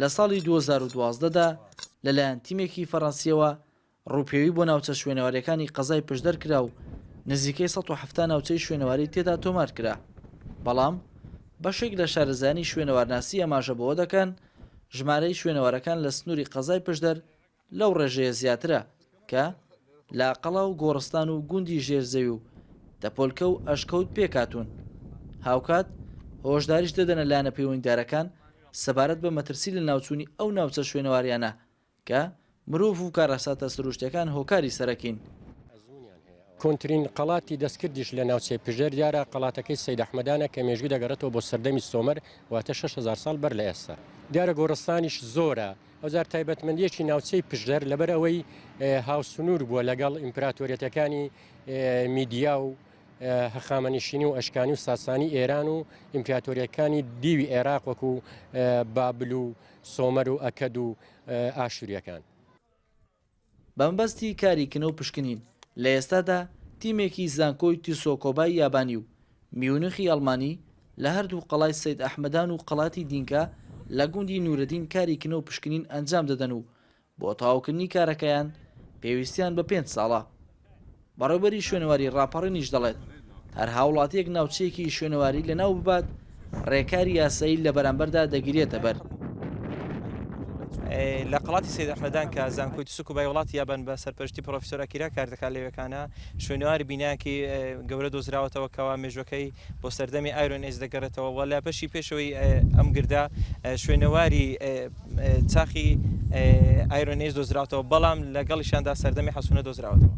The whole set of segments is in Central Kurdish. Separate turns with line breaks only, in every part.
لە ساڵی 2012 دا لەلایەن تیمێکی فەرەنسییەوە ڕووپێوی بۆ ناوچە شوێنەوارییەکانی قەزای پشدەر کرا و نزیکەی 170 ناوچەی شوێنەواری تێدا تۆمار کرا، بەڵام بەشێک لە شارەزایانی شوێنەوارناسی ئاماژە بەوە دەکەن ژمارەی شوێنەوارەکان لە سنووری قەزای پشدەر لەو ڕێژەیە زیاترە کە لە قەڵا و گۆڕستان و گوندی ژێر زەوی و تەپۆلکە و ئەشکەوت پێکهاتوون. هاوکات هۆشداریش دەدەنە لایەنە پەیوەندیدارەکان سەبارەت بە مەترسی لەناوچوونی ئەو ناوچە شوێنەواریانە کە مرۆڤ و کارەساتە سروشتیەکان هۆکاری سەرەکین.
کۆنترین قەڵاتی دەستکردیش لە ناوچەی پشدەر دیارە قەڵاتەکەی سەید ئەحمەدانە کە مێژووی دەگەڕێتەوە بۆ سەردەمی سۆمەر واتە 6000 ساڵ بەر لە ئێستا. دیارە گۆڕستانیش زۆرە، ئەوجار تایبەتمەندییەکی ناوچەی پشدەر لەبەر ئەوەی هاوسنوور بووە لەگەڵ ئیمپراتۆریەتەکانی میدیا و هەخامەنشینی و ئەشکانی و ساسانی ئێران و ئیمپراتۆریەکانی دیوی عێراق وەکو بابل و سۆمەر و ئەکەد و ئاشوریەکان.
بەمەبەستی کاری کنە و پشکنین، لە ئێستادا تیمێکی زانکۆی تسۆکۆبای یابانی و میونخی ئەڵمانی لە هەردوو قەڵای سەید ئەحمەدان و قەڵاتی دینکا لە گوندی نورەدین کاری کنە و پشکنین ئەنجام دەدەن و بۆ تەواوکردنی کارەکەیان پێویستیان بە پێنج ساڵە. بەڕێوبەری شوێنەواری ڕاپەڕینیش دەڵێت، هەر هاوڵاتییەک ناوچەیەکی شوێنەواری لەناو ببات، ڕێکاری یاسایی لە بەرامبەردا دەگیرێتەبەر.
لە قەڵاتی سەید ئەحمەدان کە زانکۆی تسوکوبای وڵاتی یابان بە سەرپەرشتی پرۆفیسۆر ئەکیرا کار دەکات لەوێکانە شوێنەواری بینایەکی گەورە دۆزراوەتەوە کەوا مێژوەکەی بۆ سەردەمی Iron Age دەگەڕێتەوە و لە بەشی پێشەوەی ئەم گردە شوێنەواری چاخی Iron Age دۆزراوەتەوە، بەڵام لەگەڵیشیاندا سەردەمی حەسونە دۆزراوەتەوە.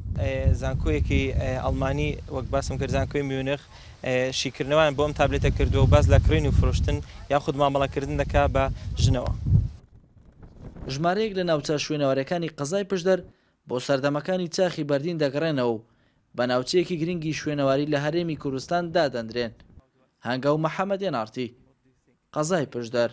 زانکۆیەکی ئەڵمانی وەک باسم کرد زانکۆی میونخ شیکردنەوەیان بۆ ئەم تابلێتە کردووە و باس لە کڕین و فرۆشتن یاخود مامەڵەکردن دەکا بە ژنەوە.
ژمارەیەک لە ناوچە شوێنەوارییەکانی قەزای پشدەر بۆ سەردەمەکانی چاخی بەردین دەگەڕێنەوە و بە ناوچەیەکی گرنگی شوێنەواری لە هەرێمی کوردستان دادەندرێن. هەنگاو محەمەد، ئێن ئاڕ تی، قەزای پشدەر.